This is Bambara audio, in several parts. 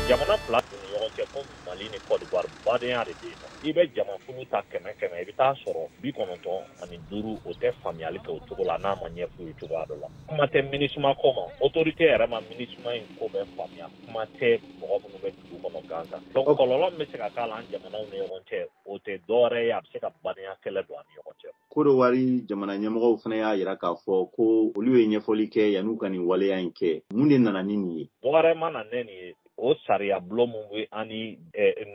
Jamana fila ni ɲɔgɔn cɛ ko Mali ni Côte d'Ivoire, badenya de bɛ yen nɔ. I bɛ jamakulu ta 100 100, i bɛ taa sɔrɔ 95, o tɛ faamuyali kɛ o cogo la n'a ma ɲɛf'u ye cogoya dɔ la. Kuma tɛ MINUSMA ko ma, autorité yɛrɛ ma MINUSMA in ko bɛɛ faamuya, kuma tɛ mɔgɔ minnu bɛ dugu kɔnɔ gansan. Donc kɔlɔlɔ min bɛ se ka k'a la an jamanaw ni ɲɔgɔn cɛ, o tɛ dɔwɛrɛ ye, a bɛ se ka badenya kɛlɛ don an ni ɲɔgɔn cɛ. Kodowari jamana ɲɛmɔgɔw fana y'a yira k'a fɔ ko olu ye ɲɛfɔli kɛ yan'u ka nin waleya in kɛ. Mun de nana ni nin ye? Dɔwɛrɛ ma na ne nin ye. O sariya bulon min bɛ an ni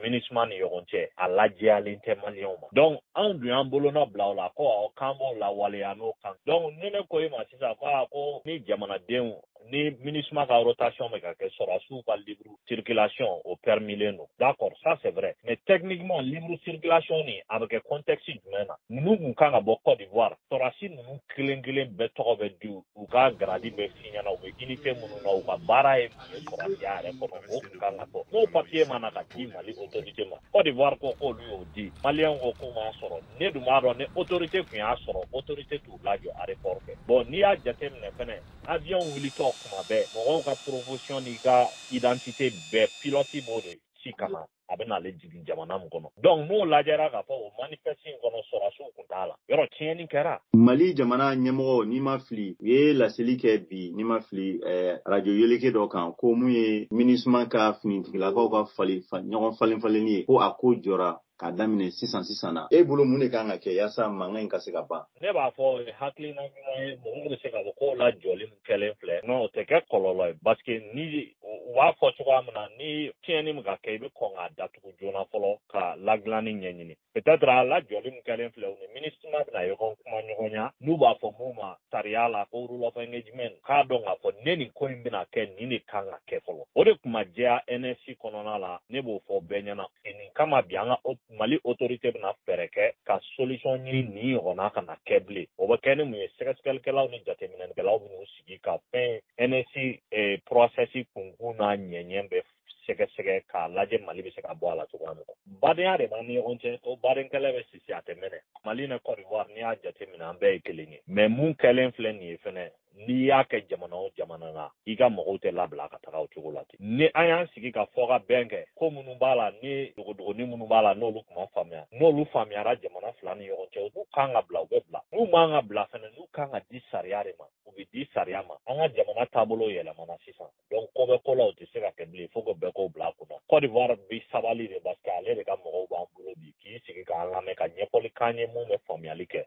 MINUSMA ni ɲɔgɔn cɛ, a lajɛyalen tɛ maliyɛnw ma. Donc anw dun y'an bolonɔ bila o la ko awɔ, k'an b'o lawaleya n'o kan. Donc ni ne ko e ma sisan ko aa, ko ni jamanadenw ni MINUSMA ka rotation bɛ ka kɛ, sɔrɔdasiw ka libre circulation o permilen don. D'accord, ça c'est vrai, mais techniquement libre circulation nin a bɛ kɛ contexte jumɛn na? Ninnu kun kan ka bɔ Côte d'Ivoire, sɔrɔdasi ninnu kelen kelen bɛɛ tɔgɔ bɛ di, u ka grade bɛ f'i ɲɛna, u bɛ unité minnu na, u ka baara ye mun ye sɔrɔdasiya yɛrɛ kɔnɔ, o kun kan ka fɔ. N'o papier ma na ka di Mali autorité ma, Côte d'Ivoire ko k'olu y'o di, maliyɛnw ko k'u m'a sɔrɔ. Ne dun b'a dɔn ni autorité kun y'a sɔrɔ, autorité t'u lajɔ aéroport fɛ. Bon, n'i y'a jateminɛ fɛnɛ, avion wulitɔ kuma bɛɛ, mɔgɔw ka profession n'i ka identité bɛɛ, pilote b'o de ci ka na, a bɛ n'ale jigin jamana min kɔnɔ. Donc n'o lajɛra k'a fɔ o manifeste in kɔnɔ sɔrɔdasiw kun t'a la, yɔrɔ tiɲɛni kɛra. Mali jamana ɲɛmɔgɔ, n'i ma fili, u ye laseli kɛ bi, n'i ma fili, radio yeleke dɔ kan, ko mun ye MINUSMA ka finitigilakaw ka fali ɲɔgɔn falen falenni ye, ko a ko jɔra k'a daminɛ sisan sisan na. E bolo, mun de kan ka kɛ yaasa mankan in ka se ka ban? Ne b'a fɔ hakilina ɲuman ye, mɔgɔw bɛ se k'a fɔ k'o lajɔli min kɛlen filɛ, non, o tɛ kɛ kɔlɔlɔ ye, parce que ni u b'a fɔ cogoya min na, ni tiɲɛni min ka kɛ, i bɛ kɔn k'a datugu joona fɔlɔ ka ladilanni ɲɛɲini. Peut-être a lajɔli min kɛlen filɛ, u ni MINUSMA bɛna ɲɔgɔn kuma ɲɔgɔnya, n'u b'a fɔ mun ma sariya la ko rule of engagement, k'a dɔn k'a fɔ ne nin ko in bɛna kɛ, nin de kan ka kɛ fɔlɔ. O de tun ma jɛya NSC kɔnɔna la. Ne b'o fɔ bɛɛ ɲɛna nin kama bi, an ka Mali autorité bɛna fɛɛrɛ kɛ ka solution ɲini nin ɲɔgɔnna kana kɛ bilen. O bɛ kɛ ni mun ye? Sɛgɛsɛgɛlikɛlaw ni jateminɛlikɛlaw bɛn'u sigi ka fɛn NSC processus kunkun n'a ɲɛɲɛ bɛ sɛgɛsɛgɛ k'a lajɛ, Mali bɛ se ka bɔ a la cogoya min na. Badenya de b'an ni ɲɔgɔn cɛ, o baden kɛlɛ bɛ sisi, a tɛ mɛnɛ. Mali ni Côte d'Ivoire, n'i y'a jateminɛ, an bɛɛ ye kelen ye. Mais mun kɛlen filɛ nin ye fɛnɛ, n'i y'a kɛ jamana o jamana na, i ka mɔgɔw tɛ labila ka taga o cogo la ten. Ni an y'an sigi ka fɔ ka bɛn kɛ, ko minnu b'a la ni dogodogoni minnu b'a la, n'olu tun ma faamuya, n'olu faamuyara jamana fila ni ɲɔgɔn cɛ, u kan ka bila, u bɛ bila. N'u man ka bila fɛnɛ, n'u kan ka di sariya de ma, u bɛ di sariya ma. An ka jamana taabolo yɛlɛmana sisan, donc ko bɛ ko la, o tɛ se ka kɛ bilen, fo ko bɛɛ k'o bila a kunna. Côte d'Ivoire bi sabali de, parce que ale de ka mɔgɔw b'an bolo bi k'i sigi k'an lamɛn ka ɲɛfɔli k'an ye mun bɛ faamuyali kɛ.